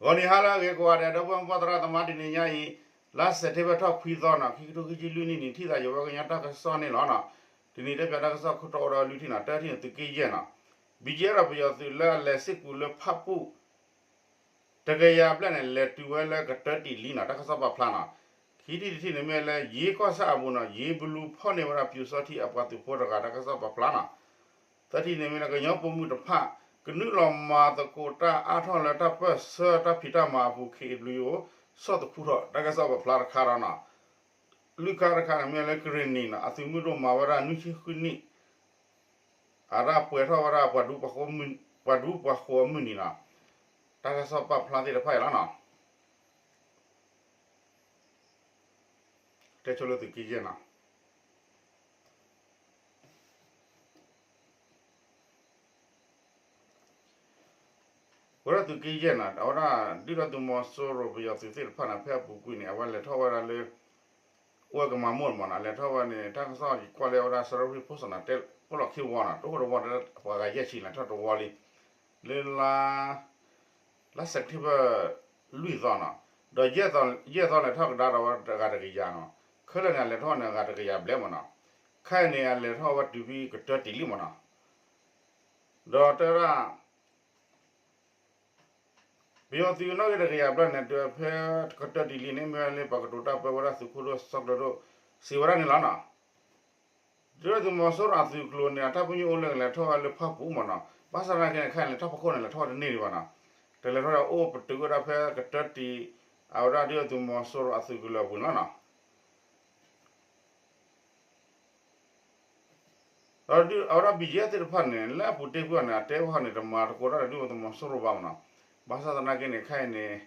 ဂီၤနံၤဟါလၢအဂ့ၤကိးဂၤဒဲး ဒီပုၢ်ဝဲၢ်မိၢ်ပၢ်သရၣ်သမါ တနံၤညါအံၤ လါစဲးပထ့ဘၢၣ်ထီၣ်ခွံသီနီၤ ခံကထိခံဆံလွံၢ်နံၣ်န့ၣ် ထံၣ်သးယဝဲကညီတၢ်ကစီၣ်န့ၣ်လီၤနီၤ. တနံၤတဲပၠးတၢ်ကစီၣ်ခိၣ်တီအိၣ်ဒီးလွံၢ်ထံၣ်နီၤ တၢထံၣ်န့ၣ်သုးက့ယဲၢ်နီၤ ဘံကဲဒီးပယီၤသုးလၢအလဲၤစ့ၢ်ကီးလၢဖၣ်ပူၣ် တကယၤဘျဲၣ်န့ၣ် လဲၤတုၤဝဲလၢကတၢၢ်တံၢ်လံနီၤ တၢ်ကစီၣ်ပာ်ဖျါနီၤ. ခံထံၣ်တထံၣ်န့ၣ်မ့ၢ်လၢ ယ့ကီၢ်ဆၣ်အပူၤနီၤ ယ့ဘလူဖီၣ်န့ၢ်ဝဲဒၣ်ပျူစောထီးအပှၤသုးဖိတဂၤ တၢ်ကစီၣ်ပာ်ဖျါနီၤ. သၢထံၣ်န့ၣ်မ့ၢ်လၢကညီပိာ်မုၣ်တဖၣ် ကနုာ်လီၤမၤသကိးတၢ်အါထီၣ်လၢတၢ်ပၢၢ်ဆၢတၢ်ဖံးတၢ်မၤအပူၤ ခ့ၣ်ဘျူးယိၤ ဆီၣ်သခူထီၣ် တၢ်ကစီၣ်ပာ်ဖျါတခါဒီးနီၤ. လွံၢ်ခါတခါန့ၣ်မ့ၢ်လၢကရ့ၣ်နံၤနီၤ အသုးမုၢ်ဒိၣ်မၤဝဲဒၣ်နွံဆံဃုနံၣ် အတၢ်ပှဲၤထီၣ်ဝဲဒၣ် ပှၤဒူပှၤဃိၤအမုၢ်နံၤနီၤ တၢ်ကစီၣ်ပာ်ဖျါသ့ၣ်တဖၣ်အံၤလီၤနီၤ. တဲဆိလၢသုးက့ယဲၢ်နီၤ ဝဲဒၣ်သုးက့ယဲၢ်နီၤ အဝဲဒၣ်ဒုၣ်ဒါသုးမီၤစိရိၤပယီၤသုးသ့ၣ်တဖၣ်န့ၣ် ဖဲအပူၤကွံာ်န့ၣ် အဝဲလဲၤထီၣ်ဝဲဒၣ်လၢ အိၣ်ဝဲကမၤမိၢ်မးနီၤ လဲၤထီၣ်ဝဲန့ၣ် တၢ်ကစီၣ်ယကွၢ်လၢအဝဲဒၣ် Sarawi Post နီၤ တဲအိၣ်လီၤခံဝီနီၤ တအိၣ်တဝီ ပှၤဂၤယဲၢ်ဆံလဲၤထီၣ်တဝီလံ လၢ လါစဲးပထ့ဘၢၣ် လွံၢ်သီနီၤ ဒီးယဲၢ်သီလဲၤထီၣ်ကဒါဒီးဝဲတဂၤတကယၤနီၤ ခဲလၢာ်န့ၣ် အလဲၤထီၣ်န့ၣ် အဂၤတကယၤဘျဲၣ်မးနီၤ ခဲအံၤန့ၣ် အလဲၤထီၣ်ဝဲတုၤဖဲကတၢၢ်တံၢ်လံမးနီၤ ဒီးတဲဝဲဒၣ် ပယီၤသုးအနီၣ်ဂံၢ်တကယၤဘျဲၣ်န့ၣ် တုၤဖဲကတၢၢ်တံၢ်လံန့ၣ် မ့ၢ်ဝဲလၢပှၤကတိၤတၢ်ပၢဝဲဒၣ်သုးခိၣ်ဒိၣ်စီၤကျၢၤဒိၣ် စံးဝဲဒၣ်န့ၣ်လီၤနီၤ ဒုၣ်ဒါသုးမီၤစိရိၤအသုးကျိၤန့ၣ် အတၢ်ပညိၣ်အိၣ်လၢကလဲၤထီၣ်ဝဲလၢဖၣ်ပူၣ်မးနီၤ ဘၣ်ဆၣ်သနာ်က့န့ၣ် ခဲအံၤန့ၣ် တၢ်ဖီခိၣ်န့ၣ် လဲၤထီၣ်ဝဲတန့ၢ်ဒံးဘၣ်နီၤ တလဲၤထီၣ်ဒီးအိၣ်ပတုာ်ဝဲဒၣ်ဖဲကတၢၢ်တံၢ် အဝဲဒၣ်ဒုၣ်ဒါသုးမီၤစိရိၤအသုးကလၢၤအပူၤန့ၣ်လီၤနီၤ ဒီးအဝဲဒၣ် ဘံၣ်ယဲၢ်သ့ၣ်တဖၣ်န့ၣ် လၢအပူၤတ့ၢ်ကွံာ်အီၤန့ၣ် အတဲဝဲဟီန့ၣ် တမၤသကိးတၢ်ဒီးဒုၣ်ဒါသုးမီၤစိရိၤဘၣ်မးနီၤ ဘၣ်ဆၣ်သနာ်က့န့ၣ် ခဲအံၤန့ၣ်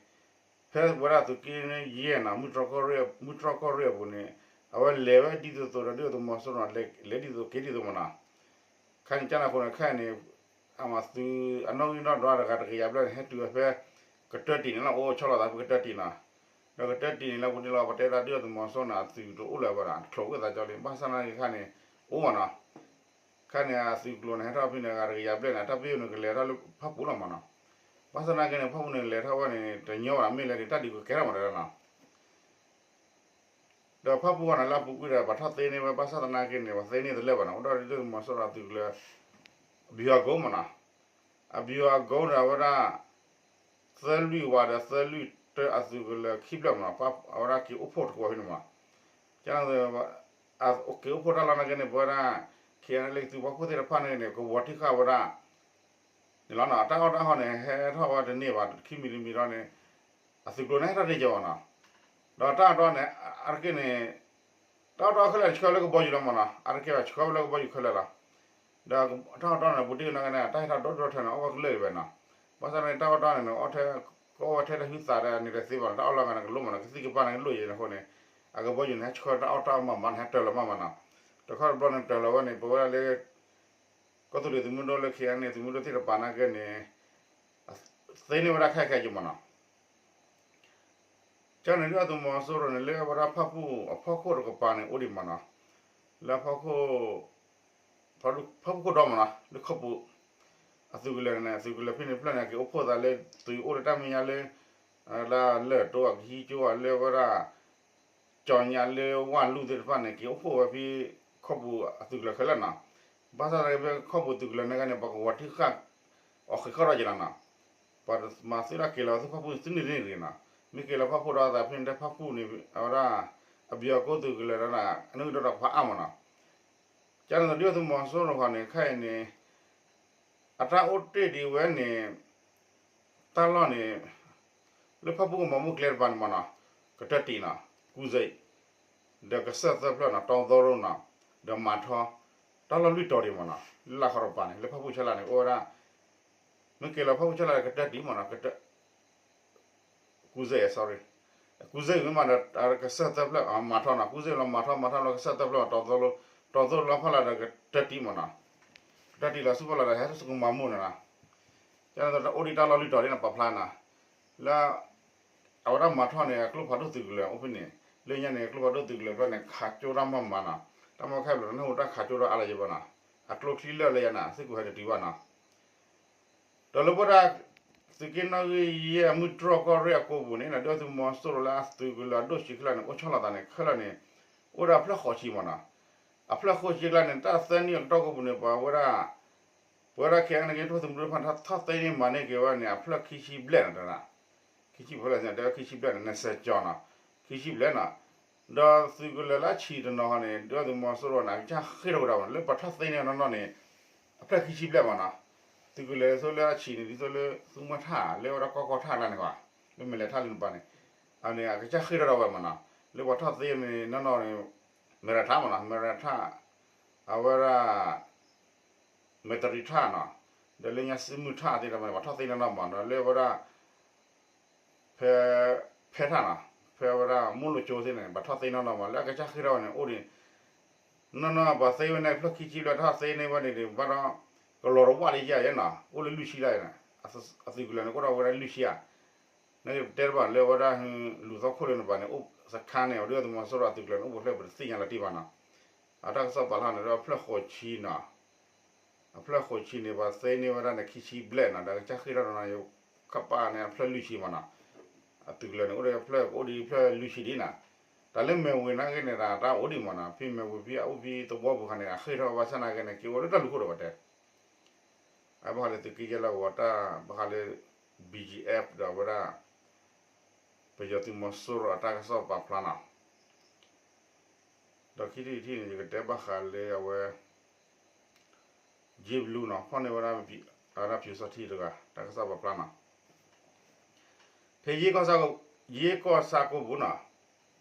ဖဲဝဲဒၣ်သုးက့ယဲၢ်နီၤ မုၢ်တြီၢ်ကီၢ်ရ့ၣ်အပူၤန့ၣ် အဝဲလဲၤဝဲဒ်သိးသိးဒီးဒုၣ်ဒါသုးမီၤစိရိၤနီၤ လဲၤဒ်သိးက့ၤဒ်သိးမးနီၤ ခဲအံၤန့ၣ် ကန့ၣ်အဃိန့ၣ် ခဲအံၤန့ၣ် အမၤသုးအနီၣ်ဂံၢ်နီၣ်ဒွးတဂၤတကယၤဘျဲၣ်န့ၣ် ဟဲတုၤဝဲဖဲ ကတၢၢ်တံၢ်န့ၣ်လီၤ အိၣ်ဆီလီၤသးဖဲကတၢၢ်တံၢ်နီၤ ဒီးကတၢၢ်တံၢ်န့ၣ်လၢပူၤန့ၣ်လီၤ ပတဲဒၣ်ဒုၣ်ဒါသုးမီၤစိရိၤန့ၣ် အသုးတအိၣ်လၢၤဘၣ်နီၤ ချိးကွံာ်သးကၠီလံ ဘၣ်ဆၣ်သနာ်က့ခဲအံၤန့ၣ် အိၣ်မးနီၤ ခဲအံၤန့ၣ် အသုးကျိၤန့ၣ် ဟဲထီၣ်ဖဲန့ၣ် အဂၤတကယၤဘျဲၣ်န့ၣ် အတၢ်ပညိၣ်န့ၣ် ကလဲၤထီၣ်လၢဖၣ်ပူၣ်လီၤမးနီၤ ဘၣ်ဆၣ်သနာ်က့န့ၣ် ဖၣ်ပူၣ်န့ၣ်လဲၤထီၣ်ဝဲန့ၣ် တညီဘၣ်နီၤ မ့ၢ်လဲၤဒံးတၢ်ဒုးကကဲထီၣ်မးတနီၤ ဒီးဖၣ်ပူၣ်ဝဲန့ၣ် လၢအပူၤကွံာ်ဒီး ပှၤထီၣ်သ့န့ၢ်ဝဲ ဘၣ်ဆၣ်သနာ်က့န့ၣ် ပှၤသ့န့ၢ်တလၢာ်ဘၣ်နီၤ အိၣ်ဒီးဒုၣ်ဒါသုးမီၤစိရိၤအသုးကလၢၤ ဗျူဟာကုန်း မးနီၤ အဗျူဟာကုန်း ဒီးအဝဲဒၣ် သၢလွံၢ်ဝးဒီးသၢလွံၢ်တၢအသုးကလၢၤခံဖျၢၣ်မးနီၤ အဝဲဒၣ်က့ၤအိၣ်ဖှိၣ်တကွီၢ်ဖဲန့ၣ်မး ကန့ၣ် က့ၤအိၣ်ဖှိၣ်တၢ်လီၢ်နာ်က့န့ၣ် ပဝဲဒၣ် ခ့ၣ်အဲၣ်အဲၣ်လ့ၣ် သုးပာ်ဖှိၣ်သ့ၣ်တဖၣ်န့ၣ်န့ၣ် ကဝီၤထံဃာ်ဝဲဒၣ် န့ၣ်လီၤနီၤ အတၢ်အီၣ်တၢ်အီန့ၣ် ဟဲထီၣ်ဝဲတန့ၢ်ဘၣ် ခံမံၤတမံၤဒီးန့ၣ် အသုးကျိၤန့ၣ် ဟဲထီၣ်တ့ၢ်ကီးဘၣ်နီၤ ဒီးတၢ်အီၣ်တၢ်အီန့ၣ် အါတက့ၢ်န့ၣ် တၢ်အီၣ်တၢ်အီခဲလၢာ်ဆှၢလၢကဘီယူၤလီၤမးနီၤ အါတက့ၢ်ဘၣ်ဆှၢဝဲလၢကဘီယူၤခဲလၢာ်လီၤ ဒီးတၢ်အီၣ်တၢ်အီန့ၣ် ပူၤတ့ၢ်ကနာ်က့န့ၣ် တၢ်ဟဲထီၣ်ဒိၣ်ဒိၣ်ထီၣ်န့ၣ် အီၣ်ဝဲကလၢာ်ဒံးဘၣ်နီၤ ဘၣ်ဆၣ်န့ၣ် တၢ်အီၣ်တၢ်အီန့ၣ် အီၣ်ထဲ ကအီၣ်ဝဲထဲတၢ်ဟုသးဒီးန့ၣ်တသ့ဘၣ်နီၤ တၢ်အီၣ်လီၤဂာ်န့ၣ်ကလိမးနီၤ ကသံၣ်ကပၤန့ၣ်ကလိယဲန့ၣ်အဃိန့ၣ် အကဘီယူၤန့ၣ် ဟဲဆှၢတၢ်အီၣ်တၢ်အီမးမးန့ၣ် ဟဲတၢၤလီၤမးမးနီၤ တခီတဘျီန့ၣ်တၢၤလီၤဝဲန့ၣ် ပဝဲဒၣ်လၢ ကီၢ်သူလ့ၤသုးမုၢ်ဒိၣ်လၢ ခ့ၣ်အဲၣ်အဲၣ်လ့ၣ် သုးမုၢ်ဒိၣ်သ့ၣ်တဖၣ်နာ်က့န့ၣ် သ့န့ၢ်ဝဲဒၣ်ခဲခဲက့ၤမးနီၤ ကန့ၣ်ဒုၣ်ဒါသုးမီၤစိရိၤန့ၣ် လၢအဝဲဒၣ်ဖၣ်ပူၣ်အဖီခိၣ်တကပၤန့ၣ် အိၣ်ဒံးမးနီၤ လၢဖီခိၣ် ဖီခိၣ်ဒီမးနီၤ လၢခီပူၤ အသုးကလၢၤန့ၣ် အသုးကလၢၤဖဲန့ၣ်တဖျၢၣ်န့ၣ် က့ၤအိၣ်ဖှိၣ်သးလၢ သုးအိၣ်လၢတၢ်မဲာ်ညါလၢ လၢလၢၢ်တိအကဟံးကၠိအလၢဝဲဒၣ် ကၠီညါလၢဝၢ်လူၢ်သ့ၣ်တဖၣ်န့ၣ် က့ၤအိၣ်ဖှိၣ်ဝဲဖဲ ခီပူၤအသုးကလၢၤခဲလၢာ်နီၤ ဘၣ်ဆၣ်သနာ်က့ဖဲခီပူၤသုးကလၢၤနာ်က့န့ၣ် ပှၤကဝီၤထံဃာ် အီၤဃ့ၢ်ခီၣ်ထီၣ်က့ၤလီၤနီၤ ပှၤမၤသံတၢ်က့ၤလီၤဝဲသုးဖၣ်ပူၣ်န့ၣ် သုန့ၢ်တန့ၢ်တဂ့ၤနီၤ မ့ၢ်က့ၤလီၤဖၣ်ပူၣ်ဒီးအသးဖဲန့ၣ် တၢ်ဖၣ်ပူၣ်န့ၣ် အဝဲဒၣ် အဘျီအကိၣ်သုးကလၢၤဒီး အနုၢ်ကဒီးတၢ်ကဖးအါမးနီၤ ကန့ၣ်ဒုၣ်ဒါသုးမီၤစိရိၤဃီန့ၣ် ခဲအံၤန့ၣ် အတၢ်အိၣ်တ့ၢ်ဒံးဝဲန့ၣ် တၢ်လီၢ်န့ၣ် လၢဖၣ်ပူၣ်ကမၤမူၣ်ကျဲတပၤန့ၣ်မးနီၤ ကတၢၢ်တံၢ်နီၤ ကူစ့း ဒီးကစၢၢ်သၢဖျၢၣ်နီၤ တီသီရိနီၤ ဒီးမၤထီ တၢ်လီၢ်လွံၢ်တီၤဒံးမးနီၤ လၢလၢ်ခီတပၤန့ၣ် လၢဖၣ်ပူၣ်ဆဲလၢ်န့ၣ် အိၣ်ဝဲဒၣ် မ့ၢ်က့ၤလီၤဖၣ်ပူၣ်ဆဲလၢ်ကတၢၢ်တံၢ်မးနီၤ ကတၢၢ် ကူစ့း sorry ကူစ့းမ့ၢ်မးဒီး ကစၢၢ်သၢဖျၢၣ် မၤထီနီၤ ကူစ့းလီၤမၤထီ မၤထီလီၤကစၢၢ်သၢဖျၢၣ် တီသီရိ တီသီရိလီၤဖီလာ်ဒီးကတၢၢ်တံၢ်မးနီၤ ကတၢၢ်တံၢ်လီၤဆူဖီလာ်ဒီး ဟဲထီၣ်ဆူကမၤမိၢ်န့ၣ်နီၤ ကန့ၣ်ဒုၣ်ဒါအိၣ်ဒံးတၢ်လီၢ်လွံၢ်တီၤဒ်န့ၣ်ပာ်ဖျါနီၤ လၢ အဝဲဒၣ်မၤထီန့ၣ် အကျိဖးဒိၣ်သုးကလၢၤအိၣ်ဖဲန့ၣ် လၢညါန့ၣ် အကျိဖးဒိၣ်သုးကလၢၤတဖၣ်န့ၣ် ခးကၠိတၢ်မၤမးနီၤ တၢ်မၤခဲဘျီန့ၣ် ဟူးတၢ်ခးကၠိဒီးအါလၢၤယဘၣ်နီၤ အကျိချံလၢာ်လၢယၤန့ၣ် အသ့ၣ်ကူၣ်ဟဲတတုၤဘၣ်နီၤ ဒီးလၢပဝဲဒၣ် သုးက့နီၣ်ဂံၢ်ယဲၢ် မုၢ်တြီၢ်ကီၢ်ရ့ၣ်အကိာ်ပူၤန့ၣ် ဒုၣ်ဒါသုးမီၤစိရိၤလၢအသုးကလၢၤအဒိၣ်ဆံးခဲလၢာ်န့ၣ် အိၣ်ဆီလီၤသးန့ၣ် ခဲလၢာ်န့ၣ် အိၣ်ဒီးအဖျၢၣ်ဃိးဆံမ့ၢ်နီၤ. အဖျၢၣ်ဃိးဆံအကျါန့ၣ် တၢ်သၢနံၣ်အကတီၢ်ကိာ်ပူၤန့ၣ် ပှၤဝဲဒၣ် ပဝဲဒၣ် ခဲအံၤန့ၣ် က့ၤထီၣ်သုးမုၢ်ဒိၣ်တဖၣ် ထီၣ်သ့န့ၢ်မၤန့ၢ်က့ၤဝဲန့ၣ် အဖျၢၣ်ခံဆံဘျဲၣ်နီၤ တဲဝဲဒၣ် ခံဆံဘျဲၣ် တဲဝဲခံဆံဘျဲၣ်န့ၣ် နစဲးကၠီနီၤ ခံဆံဘျဲၣ်နီၤ. ဒီးသုးကလၢၤလၢအဆံးတနီၤဃီန့ၣ် ဒုၣ်ဒါသုးမီၤစိရိၤန့ၣ် အကစၢ်ဃ့ၢ်ထီၣ်ကဒါဝဲနီၤ လၢပှၤထီၣ်သ့န့ၢ်နီၢ်နီၢ်န့ၣ် အဖျၢၣ်ခံဆံဘျဲၣ်မ့ၢ်နီၤ. သုးကလၢၤဒ်သိးလၢအဆံးန့ၣ် ဒ်သိးလၢသူမှဲထၣ် လၢဝဲဒၣ်ကီၢ်ကီၢ်ထၣ်အကျါန့ၣ်ကွၢ် လၢမဲာ်လဲၤထၣ်လၢနပၤန့ၣ် အန့ၣ် အကစၢ်ဃ့ၢ်ထီၣ်ဒၣ်ဝဲမ့ၢ်နီၤ. လၢပှၤထီၣ်သ့န့ၣ် နီၢ်နီၢ်န့ၣ် မဲရထၣ်မ့ၢ်နီၤ မဲရထၣ် အဝဲဒၣ် မဲတရံထၣ်နီၤ ဒီးလၢညါစံမုၢ်ထၣ်သ့ၣ်တဖၣ်န့ၣ် ပှၤထီၣ်သ့နီၢ်နီၢ်မ့ၢ်နီၤ လၢဝဲဒၣ် ဖဲ ဖဲထၣ်နီၤ ဖဲဝဲဒၣ်မိၢ်လိာ်ကၠိသ့ၣ်န့ၣ် ပှၤထီၣ်သ့နီၢ်နီၢ်မ့ၢ် လၢအကစၢ်ဃ့ၢ်ထီၣ်ဝဲန့ၣ် အိၣ်ဒံး နီၢ်နီၢ်ပှၤသ့ဝဲန့ၣ် ဖျၢၣ်ခံဆံဘျဲၣ် ထီၣ်သ့န့ၢ်ဝဲန့ၣ်ဒံး ဘၣ်ဒီး ကလီၤတဝၣ်လံယဲနီၤ အိၣ်လၢလွံၢ်ဆံလၢန့ၣ် အသုးကလၢၤန့ၣ် အိၣ်ထီၣ်ဝဲဒၣ်လွံၢ်ဆံဧါ. နကတဲတဘၣ်လၢဝဲဒၣ် လူၤသီခိၣ်လၢနပၤန့ၣ် အိၣ်စခါန့ၣ် ဒုၣ်ဒါသုးမီၤစိရိၤအသုးကလၢၤန့ၣ် အိၣ်ပှဲၤဖျၢၣ်ပတသ့ၣ်ညါလီၤတံၢ်ဘၣ်နီၤ. အတၢ်ကစီၣ်ပာ်ဖျါန့ၣ် ဒီးဖျၢၣ်ဃိးဆံနီၤ အဖျၢၣ်ဃိးဆံန့ၣ် ပှၤသ့န့ၢ်ဝဲဒၣ်န့ၣ် ခံဆံဘျဲၣ်နီၤ ဒီးကစၢ်ဃ့ၢ်ထီၣ်ဒီးနီၤ ခးပာ်န့ၣ် အဖျၢၣ်လွံၢ်ဆံမ့ၢ်နီၤ. အသုးကလၢၤန့ၣ် အိၣ်ဒီးဖျၢၣ် ကအိၣ်ဒီးဖျၢၣ်လွံၢ်ဆံဒံးနီၤ. တၢ်လၢမဲာ်ဝ့ၤနာ်က့န့ၣ် တၢ်အိၣ်ဒံးမ့ၢ်နီၤ ဖဲမဲာ်ဝ့ၤဖဲအအိၣ်ဖဲသဝီပူၤခါန့ၣ် အဃ့ၢ်ထီၣ်ဘၣ်ဆၣ်နာ်က့န့ၣ် က့ၤအိၣ်လၢတၢ်လူၤခိၣ်ဒီးပှၤတဲ အဘၣ်ဃးလၢသုးက့ယဲၢ်လၢအဂီၤတၢ် ဘၣ်ဃးလၢ ဘီၣ်ကၠံၣ်အဲၣ် ဒီးဝဲဒၣ် ပယီၤသုးမီၤစိရိၤအတၢ်ကစီၣ်ပာ်ဖျါနီၤ. ဒီးခံထံၣ်တထံၣ်န့ၣ် ယကတဲဘၣ်ဃးလၢအဝဲ ယ့ဘလူနီၤ ဖီၣ်န့ၢ်ဝဲဒၣ် အဝဲဒၣ်ပၠူၤစီထံတဂၤ တၢ်ကစီၣ်ပာ်ဖျါနီၤ. ဖဲ ယ့ၢ်ကီၢ်ဆၣ်ကိၣ်ပူၤနီၤ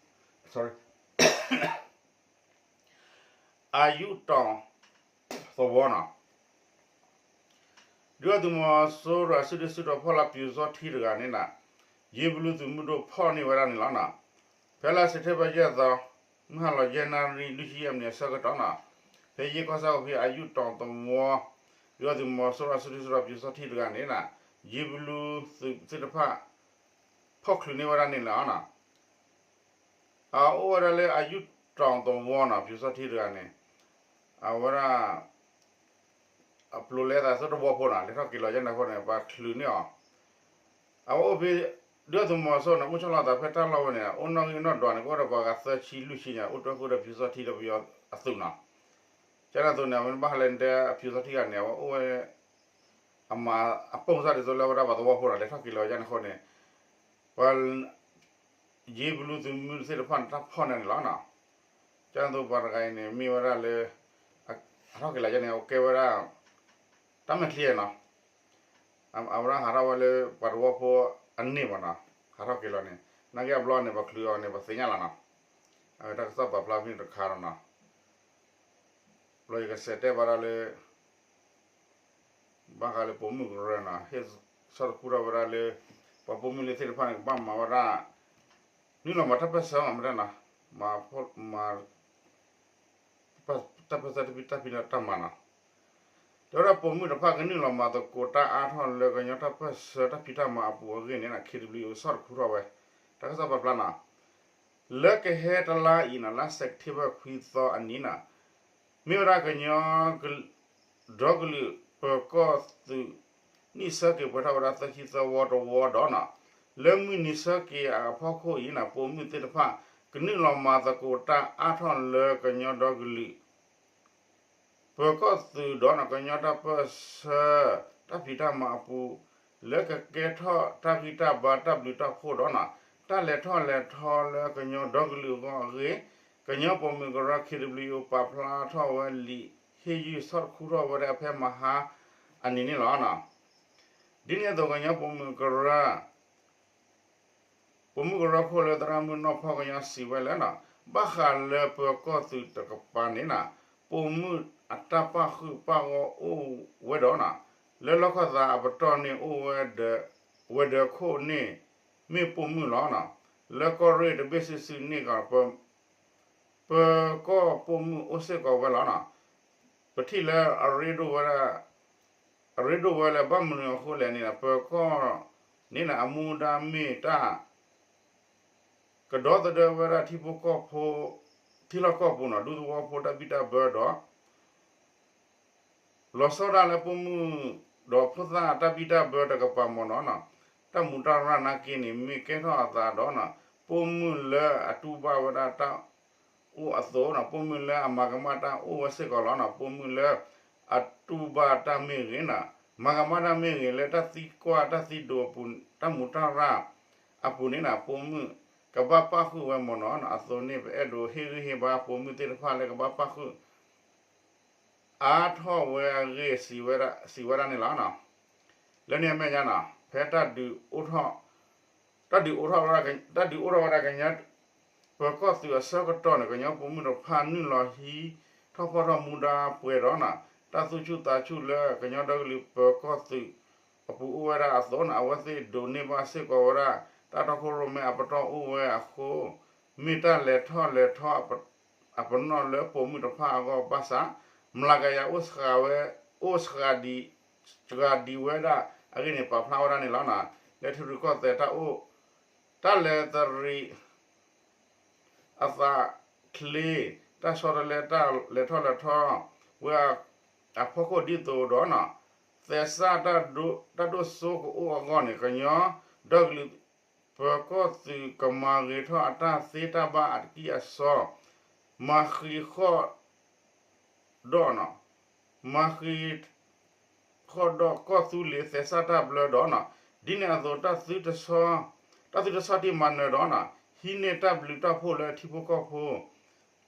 sorry အယူးတီၣ်သဝီနီၤ ဒုၣ်ဒါသုးမီၤစိရိၤ အစုဒုၣ်စုတီၤဖီၣ်လၢပၠူၤစီထံတဂၤန့ၣ်နီၤ ယ့ဘလူသုးမုၢ်ဒိၣ်ဖီၣ်န့ၢ်ဝဲဒၣ်န့ၣ်လီၤနီၤ. ဖဲလါစဲးပထ့ဘၢၣ်ယဲၢ်သီ မုၢ်ဟါလီၤယဲၢ်နၣ်ရံၣ် လွံၢ်ဆံယဲၢ်မံးနံးအဆၢကတီၢ်နီၤ ဖဲယ့ၢ်ကီၢ်ဆၣ်ကီၢ်ဖံအယူးတီၣ်သဝီ ဒုၣ်ဒါသုးမီၤစိရိၤ အစုဒုၣ်စုတီၤပၠူၤစီထံတဂၤန့ၣ်နီၤ ယ့ဘလူသုးသ့ၣ်တဖၣ် ဖီၣ်ချုးန့ၢ်ဝဲဒၣ်န့ၣ်လီၤနီၤ. အအိၣ်ဝဲဒၣ်လၢအယူးတီၣ်သဝီနီၤ ပၠူၤစီထံတဂၤန့ၣ် အဝဲဒၣ် အပျိၤလဲသးသ့တဝီဖိနီၤ လဲၤထီၣ်က့ၤလီၤယဲန့ၣ်အဃိန့ၣ် ပှၤချုးန့ၢ်အီၤ အဝဲအိၣ်ဖဲ ဒုၣ်ဒါသုးမီၤစိရိၤန့ၣ် အိၣ်ဆီလီၤသးဖဲတၢ်လီၢ်ဝဲန့ၣ် အိၣ်နီၣ်ဂံၢ်နီၣ်ဒွးန့ၣ် ကအိၣ်ဒီးပှၤဂၤသၢဆံလွံၢ်ဆံညါ အိၣ်တ့ၢ်ဃုာ်ဒီးပၠူၤစီထံဒီးပယီၤအသုးနီၤ. ကန့ၣ်အသိးန့ၣ် အဝဲဘၣ်ဃးလၢဒဲအပၠူၤစီထံဂၤန့ၣ် အဝဲအိၣ်ဝဲ အမၤအပိၢ်စၢ်ဒ်သိးလၢဝဲဒၣ်ပှၤသဝီဖိနီၤ လဲၤထီၣ်က့ၤလီၤယဲန့ၣ်အဃိန့ၣ် ပှၤ ယ့ဘလူသုးမုၢ်သ့ၣ်တဖၣ်န့ၣ် တၢ်ဖီၣ်န့ၢ်န့ၣ်လီၤနီၤ. ကန့ၣ်အသိးပှၤတဂၤအံၤန့ၣ် မ့ၢ်ဝဲဒၣ်လၢ အထီၣ်က့ၤလီၤယဲန့ၣ် အကဲဝဲဒၣ် တၢ်မဲာ်ချံနီၤ အဝဲဒၣ်ဟးထီၣ်ဝဲလၢပှၤသဝီဖိအန့ၢ်မ့ၢ်နီၤ ဟးထီၣ်က့ၤလီၤန့ၣ် နာ်က့အဘျီန့ၣ် ပှၤချုးအီၤန့ၣ် ပှၤသ့ၣ်ညါလီၤနီၤ. အဝဲတၢ်ကစီၣ်ပာ်ဖျါဖဲန့ၣ်တခါဒီးနီၤ ဘျီယကစးတဲဘၣ်ဒၣ်လၢ ဘၣ်ဃးလၢပိာ်မုၣ်ကရၢနီၤ ဟ့ၣ်ဆီၣ်တခူထီၣ်ဝဲဒၣ်လၢ ပှၤပိာ်မုၣ်လၢသ့ၣ်တဖၣ်န့ၣ် ကဘၣ်မၤဝဲဒၣ် နုာ်လီၤမၤတၢ်ပၢၢ်ဆၢမ့ၢ်တဲနီၤ မၤ တၢ်ပၢၢ်ဆၢတၢ်ဖံးတၢ်မၤနီၤ တဲဝဲဒၣ်ပိာ်မုၣ်တဖၣ် ကနုာ်လီၤမၤသကိးတၢ်အါထီၣ်လၢကညီတၢ်ပၢၢ်ဆၢတၢ်ဖံးတၢ်မၤအပူၤအဂ့ၢ်န့ၣ် ခ့ဒဘလံၣ်အိၣ် ဆီၣ်တခူထီၣ်ဝဲ တၢ်ကစီၣ်ပာ်ဖျါနီၤ လၢကဟဲတလါအံၤနီၤ လါစဲးပထ့ဘၢၣ်ခွံသီအနံၤနီၤ မ့ၢ်ဝဲဒၣ်ကညီ ဒီကလုာ် ပၢၤကီၢ်သုး နံၣ်ဆၢက့ၤပှဲၤထီၣ်ဝဲဒၣ်သၢဆံသၢဝီတဝီဒီးနီၤ လၢမုၢ်နံၤဆၢက့ၤအဖီခိၣ်အံၤနီၤ ပိာ်မုၣ်သ့ၣ်တဖၣ် ကနုာ်လီၤမၤသကိးတၢ်အါထီၣ်လၢကညီဒီကလုာ် ပၢၤကီၢ်သုးဒီးနီၤ ကညီတၢ်ပၢၢ်ဆၢ တၢ်ဖံးတၢ်မၤအပူၤ လၢကကဲထီၣ်တၢ်ဂံၢ်တၢ်ဘါတၢ်ဘျုးတၢ်ဖှိၣ်ဒီးနီၤ တၢ်လဲၤထီၣ်လဲၤထီလၢကညီဒီကလုာ်အဂီၢ်အဂ့ၢ် ကညီပိာ်မုၣ်ကရၢ ခ့ဒဘလံၣ်အိၣ် ပာ်ဖျါထီၣ်ဝဲလံာ်ဟ့ၣ်ယုၢ်ဆီၣ်တခူထီၣ်ဝဲဒၣ်ဖဲမဟါအနံၤန့ၣ်လီၤ. ဒ်န့ၣ်အသိးကညီပိာ်မုၣ်ကရၢ ပိာ်မုၣ်ကရၢခိၣ်လၢသရၣ်မုၣ်နီၢ်ဖီကညီစံးဝဲလၢနီၤ ဘၣ်ဃးလၢပၢၤကီၢ်သုးတကပၤန့ၣ်နီၤ ပိာ်မုၣ်အတၢ်ပာ်ဃုာ်ပာ်ဂီၢ်အိၣ်ဝဲဒီးနီၤ လၢလီၢ်ခီၣ်သးအပတီၢ်န့ၣ်အိၣ်ဝဲ ဝဲၤဒၢးခိၣ်န့ၣ် မ့ၢ်ပိာ်မုၣ်လီၤ. လၢကီၢ်ရ့ၣ်တဘ့ၣ်စုာ်စုာ်န့ၣ်ကီး ပၢၤကီၢ်ပိာ်မုၣ်အိၣ်စ့ၢ်ကီးဝဲလီၤ. ပထံၣ်လၢအရ့ဒိၣ်ဝဲဒၣ် အရ့ဒိၣ်ဝဲလၢဘၣ်မနုၤအဃိလဲၣ်န့ၣ် ပၢၤကီၢ်န့ၣ် အမူဒါမ့ၢ်တၢ် ကဒီသဒၢဝဲဒၣ်ထံဖိကီၢ်ဖိ ထံလီၢ်ကီၢ်ပူၤနီၤ ဒူသဝီဖိတၢ်ဘံၣ်တၢ်ဘၢဒီး လီၤဆီဒၣ်လၢပိာ်မုၣ်ဒီးဖိသၣ်တၢ်ဘံၣ်တၢ်ဘၢတကပၤမ့ၢ်နီၤ. တၢ်မူးတၢ်ရၢ်နာ်က့န့ၣ် မ့ၢ်ကဲထီၣ်အသးဒီးနီၤ ပိာ်မုၣ်လၢအတူၢ်ဘၣ်ဝဲဒၣ်တၢ်အိၣ်အသိးနီၤ ပိာ်မုၣ်လၢအမၤကမၣ်တၢ်အိၣ်ဝဲစ့ၢ်ကီးလီၤနီၤ ပိာ်မုၣ်လၢအတူၢ်ဘၣ်တၢ်မ့ၢ်ဂ့ၤနီၤ မၤကမၣ်တၢ်မ့ၢ်ဂ့ၤ လၢတၢ်သံကွၢ်တၢ်သံဒိးအပူၤ တၢ်မူးတၢ်ရၢ်အပူၤန့ၣ်နီၤ ပိာ်မုၣ်ကဘၣ်ပၣ်ဃုာ်ဝဲမ့ၢ်နီၤ အသိးန့ၣ် ပအဲၣ်ဒိးဟ့ၣ်ဂံၢ်ဟ့ၣ်ဘါပိာ်မုၣ်သ့ၣ်တဖၣ်လၢကဘၣ်ပၣ်ဃုာ် အါထီၣ်ဝဲအဂ့ၢ် စံးဝဲဒၣ်န့ၣ်လီၤ. လၢန့ၣ်အမဲာ်ညါနီၤ ဖဲတၢ်ဒုးအိၣ်ထီၣ် တၢ်ဒုးအိၣ်ထီၣ်ဝဲဒၣ် တၢ်ဒုးအိၣ်ထီၣ်ဝဲဒၣ်ကညီ ပၢၤကီၢ်သုးအဆၢကတီၢ်န့ၣ် ကညီပိာ်မုၣ်တဖၣ်နုာ်လီၤဟံးထီၣ်ဖီၣ်ထီၣ်မူဒါပှဲၤဒီးနီၤ တၢ်သူၣ်ဆူၣ်သးဆူၣ်လၢကညီဒီကလုာ်ပၢၤကီၢ်သုးအပူၤအိၣ်ဝဲဒၣ်အသိးနီၤ အဝဲသ့ၣ်ဒိးန့ၢ်ဘၣ်စ့ၢ်ကီးဝဲဒၣ် တၢ်တီခိၣ်ရိၣ်မဲအပတီၢ်အိၣ်ဝဲအဃိ မ့ၢ်တၢ်လဲၤထီၣ်လဲၤထီ အပနီၣ်လၢပိာ်မုၣ်တဖၣ်အဂီၢ်ဘၣ်ဆၣ် မျးကယၤအိၣ်စှၤဝဲ အိၣ်စှၤဒံး စှၤဒံးဝဲဒၣ်အဂ့ၢ်န့ၣ် ပာ်ဖျါဝဲဒၣ်န့ၣ်လီၤ. လၢထံရူၢ်ကီၢ်သဲးတၢ်အိၣ် တၢ်လဲၤတရံး အသးချ့ တၢ်ဆီတလဲ တၢ်လဲၤထီၣ်လဲၤထီဝဲ အဖီခိၣ်ဒ်သိးဒီးနီၤ သဲစးတၢ်ဒိၣ်စိကအိၣ်အဂီၢ်န့ၣ် ကညီဒီကလုာ်ပၢၤကီၢ်သုး ကမၤဂ့ၤထီၣ်အတၢ်သ့တၢ်ဘၣ်အတကံၢ်အစီ မၤဃံးဃီၣ်ဒီး မၤဃံးဃီၣ်ဒီးကီၢ်သူလ့ၤသဲစးတၢ်ဘျၢဒီးနီၤ ဒ်န့ၣ်အသိး တၢ်သုတဆီတံၢ်မၤနၢၤဒီးနီၤ ဟံးန့ၢ်တၢ်ဘျုးတၢ်ဖှိၣ်လၢထံဖိကီၢ်ဖိ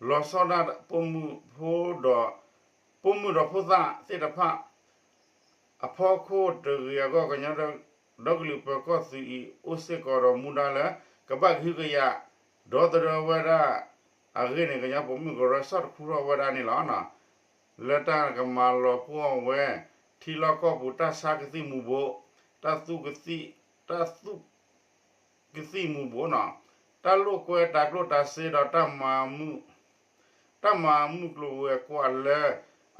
လီၤဆီဒၣ်ပိာ်မုၣ်ဖိဒီး ပိာ်မုၣ်ဒီးဖိသၣ်သ့ၣ်တဖၣ် အဖီခိၣ်တဂ့ၤအဂီၢ် ကညီဒီကလုာ်ပၢၤကီၢ်သုးအံၤ အိၣ်စ့ၢ်ကီးဒီးမူဒါလၢ ကဘၣ်ကဟုကယာ် ဒီသဒၢဝဲဒၣ်အဂ့ၢ်န့ၣ် ကညီပိာ်မုၣ်ကရၢစံးတခူထီၣ်ဝဲဒၣ်န့ၣ်လီၤ. လၢတၢ်ကမၤလီၤပှီၢ်ဝဲ ထံလီၢ်ကီၢ်ပူၤတၢ်ဆါကသံၣ်မူၤဘှီး တၢ်သူၣ်ကသံၣ် တၢ်သူၣ် ကသံၣ်မူၤဘှီးနီၤ တၢ်လိာ်ကွဲတၤကျိၣ်တၤစ့ဒီး တၢ်မၤမုၢ်ကျိၤဝဲၤကွာ်လၢ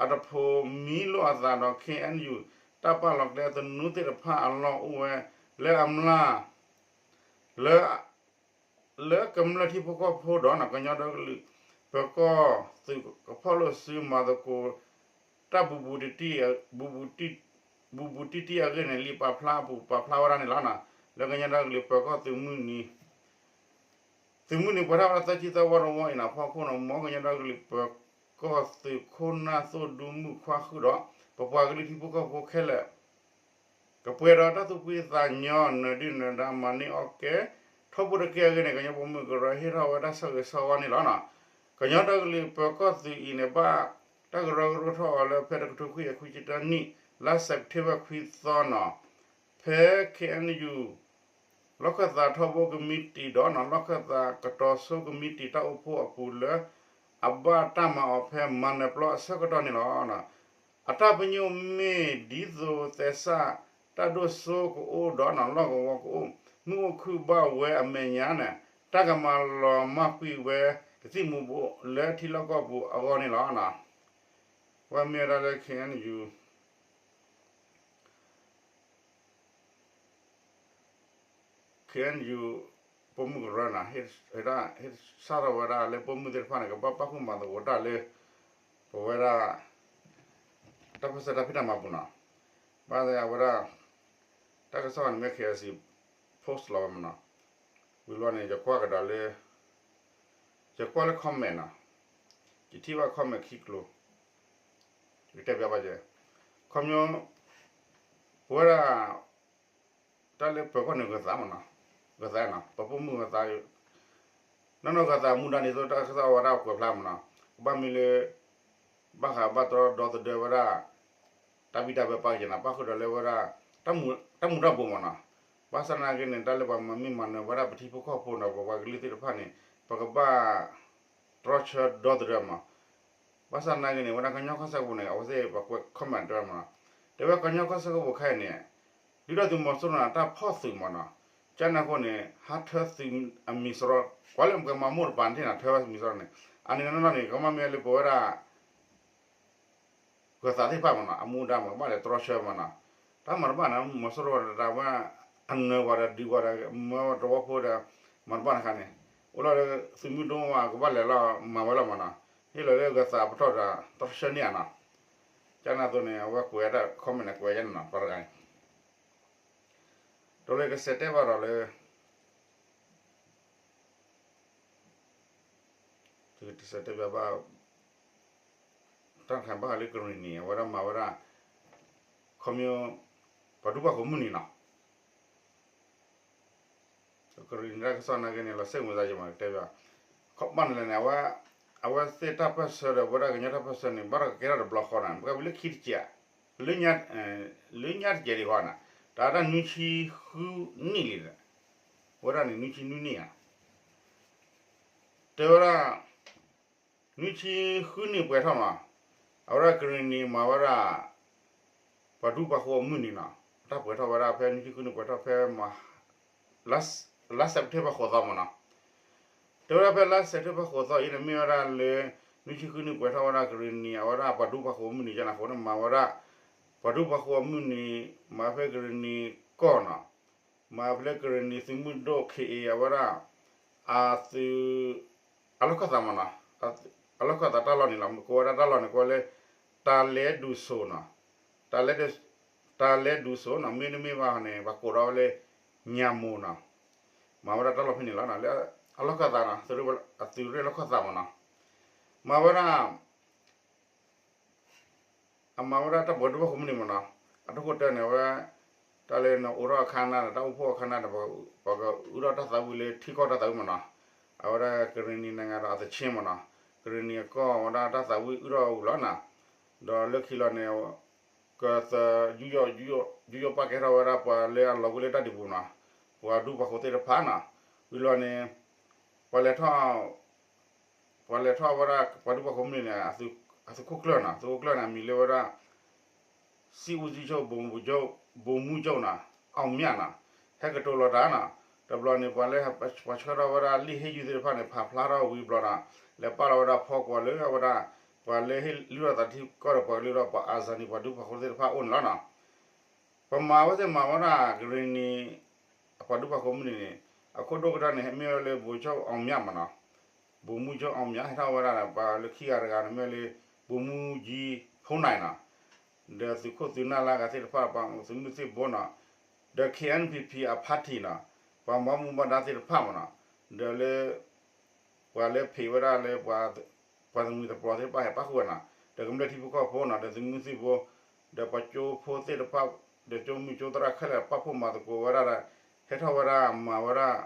အတဖိးမံလိာ်အသးဒီး ခ့ၣ်အဲၣ်ယူၣ် တၢ်ပာ်လီၤကျဲသနူသ့ၣ်တဖၣ်အလီၢ်အိၣ်ဝဲ လၢအမျၢ် လၢ လၢကမျၢၢ်ထံဖိကီၢ်ဖိဒီး ကညီဒီကလုာ်ပၢၤကီၢ်သုးကဖီၣ်လိာ်စုမၤသကိး တၢ် ဘူးဘူးတံၢ်တံၢ်အဂ့ၢ်န့ၣ် လံာ်ပာ်ဖျါအပူၤပာ်ဖျါဝဲဒၣ်န့ၣ်လီၤ. လၢကညီဒီကလုာ်ပၢၤကီၢ်သုးမုၢ်နံၤ သုးမုၢ်နံၤပှဲၤထီၣ်ဝဲဒၣ်သၢဆံသၢဝီတဝီအံၤန့ၣ် အဖီခိၣ်န့ၣ် မ်ကညီဒီကလုာ်ပၢၤကီၢ်သုးခိၣ်နၢ်သိၣ်ဒူမုၣ်ခွါဃုာ်ဒီး ပပှၤကလုာ်ထံဖိကီၢ်ဖိခဲလၢာ် ကပှဲၤဒီးတၢ်သူၣ်ဖှံသးညီ နၢၤဒုၣ်နၢၤဒါ မၤန့ၢ်အီၣ်ကဲ ထီဘိတက့ၢ်အဂ့ၢ်န့ၣ် ကညီပိာ်မုၣ်ကရၢဟ့ၣ်ထီၣ်ဝဲတၢ်ဆၢဂ့ၤဆၢဝါန့ၣ်လီၤ. ကညီဒီကလုာ်ပၢၤကီၢ်သုးအံၤန့ၣ် ဘၣ်တၢ်ကရၢကရိထီၣ်အီၤလၢ ဖဲတကထိခွံကယၤခွံဆံတၢနံၣ် လါစဲးပထ့ဘၢၣ်ခွံသီနီၤ ဖဲ ခ့ၣ်အဲၣ်ယူၣ် လီၢ်ခၢၣ်သးထီဘိကမံးတံာ်ဒီးနီၤ လီၢ်ခၢၣ်သးကတီၤဆိကမံးတံာ်တၢ်အိၣ်ဖှိၣ်အပူၤလၢ အဘၣ်တၢ်မၤအီၤဖဲမၤနၢၤပျီအဆၢကတီၢ်န့ၣ်လီၤ. အတၢ်ပညိၣ်မ့ၢ်ဒ်သိးသဲစးတၢ်ဒိၣ်စိကအိၣ်ဒီးနီၤ လီၢ်ကဝီၤကအိၣ် မုၢ်အိၣ်ခုၣ်ဘၣ်ဝဲအမဲာ်ညါန့ၣ် တၢ်ကမၤလီၤမၢ်ကွံာ်ဝဲကသံၣ်မူၤဘှီးလၢထံလီၢ်ကီၢ်ပူၤအဂီၢ်န့ၣ်လီၤ. ဝဲမ့ၢ်ဝဲဒၣ်လၢ ခ့ၣ်အဲၣ်ယူၣ် ခ့ၣ်အဲၣ်ယူၣ် ပိာ်မုၣ်ကရၢန့ၣ် ဟ့ၣ်စးထီၣ်ဝဲဒၣ်လၢပိာ်မုၣ်သ့ၣ်တဖၣ်န့ၣ် ကဘၣ်ပၣ်ဃုာ်မၤသကိးတၢ်လၢ ပဝဲဒၣ် တၢ်ပၢၢ်ဆၢတၢ်ဖံးတၢ်မၤပူၤနီၤ, ဘၣ်သ့ၣ်အဝဲဒၣ် တၢ်ကစီၣ်န့ၣ်မ့ၢ် ခ့ၣ်အဲၣ်ယူၣ် post လီၤဝဲမနီၤ, ဝံၤလီၤန့ၣ် ယကွၢ်ကဒီးလၢ ယကွၢ်လၢ comment နီၤ, ယထံၣ်ဘၣ် comment ခံကျိၤ, ယကတဲပျးဘၣ်ယဲ, ခီပညီ ပဝဲဒၣ် တၢ်လၢပၢၤကီၢ်န့ၣ်ဂၢၤသးမနီၤ, ဂၢၤသးနီၤ, ပပိာ်မုၣ်ဂၢၤသး, နီၢ်နီၢ်ဂၢၤသးမူဒါန့ၣ်သိး တၢ်ကစီၣ်ဝဲဒၣ်ကွဲးဖျါမနီၤ, ကဘၣ်မ့ၢ်လၢ ဘၣ်ဃးဘၣ်တြီဒီသဒၢဝဲဒၣ် တၢ်ဘံၣ်တၢ်ဘၢပာ်ကနီၤ ပၣ်ဃုာ်ဒီးလၢဝဲဒၣ် တၢ်မူၤတၢ်ဘှီးမနီၤ, ဘၣ်ဆၣ်နာ်က့န့ၣ် တၢ်လၢပှၤမၤမ့ၢ်မၤနၢၤဝဲဒၣ်ပထံဖိကီၢ်ဖိဒီး ပပှၤကလုာ်သ့ၣ်တဖၣ်န့ၣ် ပကဘၣ် တြီဆၢဒီသဒၢမး, ဘၣ်ဆၣ်နာ်က့န့ၣ် ဝဲဒၣ်ကညီကီၢ်စဲၣ်ကပူၤန့ၣ် အဝဲသ့ၣ်ပှၤကွဲး comment တဲဝဲမနီၤ, တဲဝဲကညီကီၢ်စဲၣ်ကပူၤခဲအံၤန့ၣ် ဒုၣ်ဒါသုးမီၤစိရိၤန့ၣ် တၢ်ဖီၣ်သုးမနီၤ, ကန့ၣ်အဃိန့ၣ် ဟးထၢသုးအမံၤစရီ ကွၢ်လၢပကမၤမိၢ်တပၤန့ၣ် ထၢဝဲမံၤစရီန့ၣ်, အန့ၣ်နီၢ်နီၢ်န့ၣ် ကမ့ၢ်မ့ၢ်လၢပဝဲဒၣ် ဂၢၤသးသ့ၣ်တဖၣ်မနီၤ အမူဒါမ့ၢ်ကဘၣ်လဲၤတြီဆၢမနီၤ, တၢ်မၤတဘၣ်န့ၣ် မီၤစိရိၤဝဲဒၣ်ဝဲ အနၢၤဝဲဒီးဒုးဝဲဒီး မၢသဝီဖိဒီး မၤတဘၣ်န့ၣ်ခါန့ၣ် အိၣ်လီၤလၢသုးမုၢ်ဒိၣ်ဝဲကဘၣ်လဲၤလီၤမၤဝဲလီၤမနီၤ, ဟ့ၣ်လီၤလၢဂၢၤသးပတီၢ်ဒီး တြီဆၢန့ၢ်ဧါနီၤ, ကန့ၣ်အသိးန့ၣ် အဝဲကွဲးတၢ် comment န့ၣ် ကွဲးယဲန့ၣ်နီၤ ပှၤတဂၤန့ၣ် ဒီးလၢကစဲးတဲဘၣ်ဒီးလၢ ကစဲးတဲဘၣ် တၢ်တခါဘၣ်လၢကရံၣ်နံၤ အဝဲဒၣ်မၤဝဲဒၣ် ခီမီ ပှၤဒူပှၤဃိၤမုၢ်နံၤနီၤ ကရံၣ်နံၤတၢ်ကစီၣ်နာ်က့န့ၣ် လီၤစ့ၣ်မုာ်သးယမးတဲဘၣ်, ခီဘၣ်န့ၣ်လဲၣ်န့ၣ် အဝဲသ့ၣ်တၢ်ပၢၢ်ဆၢဒီး အဝဲဒၣ်ကညီတၢ်ပၢၢ်ဆၢန့ၣ် ဘၣ်ဒီးကကဲထီၣ်တဘျီဃီန့ၣ် ပှၤဝံၤလၢခံတစဲး လၢညါတစဲးဒံးဃီန့ၣ် တၢ်ဒၣ်နွံဆံဃုနံၣ်လံ, အဝဲဒၣ်န့ၣ် နွံဆံနွံနံၣ်ဧါ, တဲဝဲဒၣ် နွံဆံဃုနံၣ်ပှဲၤထီၣ်မး, အဝဲဒၣ်ကရံၣ်နံၤမၤဝဲဒၣ် ပှၤဒူပှၤဃိၤအမုၢ်နံၤနီၤ, တၢ်ပှဲၤထီၣ်ဝဲဒၣ်ဖဲနွံဆံဃုနံၣ်ပှဲၤထီၣ်ဖဲ လါစဲးပထ့ဘၢၣ်ဃိးသီမးနီၤ, တဲဝဲဒၣ်ဖဲလါစဲးပထ့ဘၢၣ်ဃိးသီအံၤန့ၣ် မ့ၢ်ဝဲဒၣ်လၢ နွံဆံဃုနံၣ်ပှဲၤထီၣ်ဝဲဒၣ်ကရံၣ်နံၤ အဝဲဒၣ်ပှၤဒူပှၤဃိၤအမုၢ်နံၤယါန့ၣ်အဃိန့ၣ် မၤဝဲဒၣ် ပှၤဒူပှၤဃိၤအမုၢ်နံၤ မၤဖဲကရံၣ်နံၤကီၢ်နီၤ, မၤဖဲကရံၣ်နံၤသုးမုၢ်ဒိၣ် ခ့ၣ်အ့ၣ် အဝဲဒၣ် အသုး အလီၢ်ခၢၣ်သးမးနီၤ, အလီၢ်ခၢၣ်သးတၢ်လီၢ်န့ၣ်လီၤ, ကိးဝဲဒၣ်တၢ်လီၢ်န့ၣ် ကိးဝဲလၢ တၢ်လဲဒူစိၤနီၤ, တၢ်လဲဒူစိၤနီၤ, မ့တမ့ၢ်ဘၣ်န့ၣ် ပှၤကိးထီၣ်ဝဲလၢ ညၣ်မိၤနီၤ, မၤဝဲဒၣ်တၢ်လီၢ်ဖဲန့ၣ်လီၤ, လၢအလီၢ်ခၢၣ်သးနီၤ, အသုးရ့ၣ်လီၢ်ခၢၣ်သးမးနီၤ, မၤဝဲဒၣ် အမၤဝဲဒၣ်တၢ်ပှၤဒူပှၤဃိၤမုၢ်နံၤမးနီၤ, အတၢ်ခိၣ်တၢၢ်န့ၣ် အဝဲ တၢ်လၢနအိးထီၣ်အခါနၤဒီး တၢ်အိၣ်ဖှိၣ်အခါနၤဒီး ပှၤကအုၣ်ထီၣ်တၢ်သးဝံၣ်လၢထံကီၢ်တၢ်သးဝံၣ်မးနီၤ, အဝဲဒၣ်ကရံၣ်နံၤနၤဂၤဒီးအသဆ့မးနီၤ, ကရံၣ်နံၤအကီၢ်ဝဲဒၣ်တၢ်သးဝံၣ်အုၣ်ထီၣ်အူလီၤနီၤ, ဒီးလၢခံလီၤန့ၣ် ကသ ယူးယီၣ်ပာ်ကဲထီၣ်ဝဲဒၣ်ပှၤလၢအလီၤဝံၤလၢတၢ်ဒုးပူၤနီၤ, ပှၤဒူပှၤဃိၤသ့ၣ်တဖၣ်နီၤ, ဝံၤလီၤန့ၣ် ပှၤလဲၤထီၣ် ပှၤလဲၤထီၣ်ဝဲဒၣ် ပှၤဒူပှၤဃိၤမုၢ်နံၤန့ၣ် အသုးခိၣ်ကျၢၢ်နီၤ, သုးခိၣ်ကျၢၢ်န့ၣ် အမံၤလၢဝဲဒၣ် စစ်ဦးစီးချုပ် ဗိုလ်မှူးချုပ် ဗိုလ်မှူးချုပ်နီၤ အောင်မြတ်နီၤ, ဟဲကတိၤလီၤတၢ်နီၤ, တဘျီန့ၣ် ပှၤလၢ ပှၤဆှၢထီၣ်ဝဲဒၣ်လံာ်ဟ့ၣ်ယုၢ်သ့ၣ်တဖၣ်န့ၣ် ဖးဖျါထီၣ်ဝံၤဘျီနီၤ, လဲၤပာ်လီၤဝဲဒၣ်ဖီကွီၤလၢအဝဲဒၣ် ပှၤလၢဟ့ၣ်လုၢ်ထီၣ်သးထံကီၢ်ဒီးပှၤကလုာ်ဒီးပှၤ Azani ပှၤဒူပှၤဃိၤသ့ၣ်တဖၣ်အအိၣ်န့ၣ်လီၤနီၤ. ပမၤဝဲသ့ၣ်မၤဝဲဒၣ်ကရံၣ်နံၤ အပှၤဒူပှၤဃိၤမုၢ်နံၤန့ၣ် အခိၣ်ဒိၣ်ကတၢၢ်န့ၣ် မ့ၢ်ဝဲလၢ ဗိုလ်ချုပ်အောင်မြတ်မးနီၤ, ဗိုလ်မှူးချုပ်အောင်မြတ် ဟဲထီၣ်ဝဲဒၣ်ဒီး ပှၤလၢခံဂၤတဂၤန့ၣ် မ့ၢ်ဝဲလၢ ဗိုလ်မှူးကြီး ဖူးနိုင်နီၤ, ဒီးသုးခိၣ်သုးနၢ်လၢအဂၤသ့ၣ်တဖၣ် ပှၤသုးမုၢ်သံၣ်ဘိနီၤ, ဒီး เคเอ็นพีพี အ party နီၤ, ပှၤဘၣ်မူဘၣ်ဒါသ့ၣ်တဖၣ်မးနီၤ, ဒီးလၢ ပှၤလၢဖံးဝဲဒၣ်လၢ ပှၤသမံသပှီၤသ့ၣ်တဖၣ်ဟဲပၣ်ဃုာ်ဝဲနီၤ, ဒီးကမျၢၢ်ထံဖိကီၢ်ဖိနီၤ, ဒီးသုးမုၢ်သံၣ်ဘိ, ဒီးပှၤကၠိဖိသ့ၣ်တဖၣ်, ဒီးကၠိမုၢ်ကၠိသရၣ်ခဲလၢာ် ပာ်ဖှိၣ်မၤသကိးဝဲဒၣ်ဒီး ဟဲထီၣ်ဝဲဒၣ်မၤဝဲဒၣ်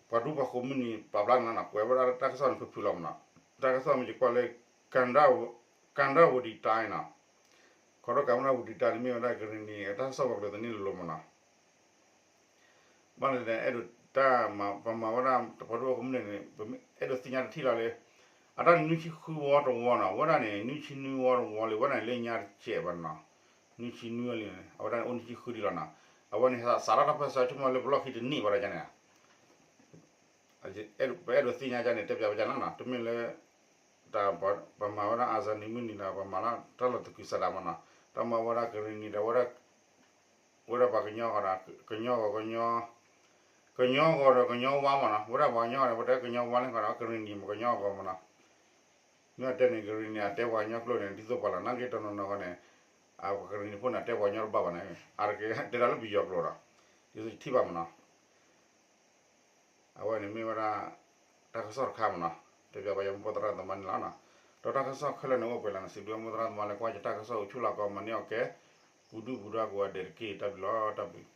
ပှၤဒူပှၤဃိၤမုၢ်နံၤပာ်ဖျါန့ၣ်လီၤနီၤ, ကွဲးဝဲဒၣ်တၢ်ကစီၣ်န့ၣ်ဖုၣ်ဖုၣ်လီၤမးနီၤ, တၢ်ကစီၣ်မ့ၢ်ယကွၢ်လၢ ကန္တဝတံတိုင်းနီၤ, ခီဖျိကန္တဝတံတိုင်းန့ၣ် မ့ၢ်ဝဲဒၣ်ကရံၣ်နံၤအတၢ်ကစီၣ်ပှၤကျိာ်သန့ၢ်လိၤလိၤမးနီၤ. ဘၣ်န့ၣ် အဲၣ်ဒိးတၢ်မၤ ပမၤဝဲဒၣ်တပှၤဒူပှၤဃိၤမုၢ်နံၤန့ၣ် အဲၣ်ဒိးသ့ၣ်ညါတထံၣ်လီၤလၢ အတၢ်န့ၣ်နွံဆံဃုဝီတဝီနီၤ, ဝဲဒၣ်န့ၣ် နွံဆံနွံဝီတဝီလံ, ဝဲဒၣ်န့ၣ်လၢညါတစဲးဘၣ်နီၤ, နွံဆံနွံဝီလံန့ၣ် အဝဲဒၣ်န့ၣ်အိၣ်နွံဆံဃုဒံးလီၤနီၤ, အဝဲန့ၣ်စးထီၣ်တၢ်ပၢၢ်ဆၢဆိကမိၣ်လၢပလီၢ်ခံတနံၣ်ဘၣ်ဒီးန့ၣ် ပအဲၣ်ဒိးသ့ၣ်ညါဒ်န့ၣ် တဲပၠးဝဲဒၣ်နီၤ, တမ့ၢ်လၢ တၢ်ပမၤဝဲဒၣ် Azani မုၢ်နံၤဒီး ပမၤလၢတၢ်လီၢ်သကုၤဆးဒးမးနီၤ, တၢ်မၤဝဲဒၣ်ကရံၣ်နံၤဒီး ဝဲဒၣ်ပှၤကညီဂီၤဒီး ကညီဂီၤ ကညီဂီၤဒီးကညီဝါမးနီၤ, ဝဲဒၣ်ပှၤကညီဂီၤန့ၣ် ပတဲကညီဝါန့ၣ်ဂီၤဒီး ကရံၣ်နံၤမ့ၢ်ကညီဂီၤမးနီၤ, မ့ၢ်အတဲန့ၣ် ကရံၣ်နံၤအတဲပှၤကညီကျိာ်န့ၣ် ဒ်သိးပှၤလီၤ နာ်က့တနီၤနီၤဂီၤန့ၣ် ပှၤကရံၣ်နံၤဖိန့ၣ် အတဲပှၤကညီတဘၣ်ဘၣ်န့ၣ် အါတက့ၢ်တဲဒၣ်လၢပယီၤကျိာ်ဒီး ဒ်သိးယထံၣ်ဘၣ်မးနီၤ. အဝဲန့ၣ်မ့ၢ်ဝဲဒၣ် တၢ်ကစီၣ်တခါမးနီၤ, တဲပၠးပှၤယမိၢ်ပှၢ်သရၣ်သမါန့ၣ်လီၤ. ဒီးတၢ်ကစီၣ်ခဲလၢာ်န့ၣ်အိၣ်ပှဲၤလီၤန့ၣ် စံးဘျုးမိၢ်သရၣ်သမါလၢကွၢ်ယတၢ်ကစီၣ်အိၣ်ဆူၣ်လီၤကီး မၤန့ၢ်အီၣ်ကဲ ပူၤဒုၣ်ပူၤဒါကိးဂၤဒဲးတက့ၢ်. တၢ်ဘျုးလီၤ တၢ်ဘျုး.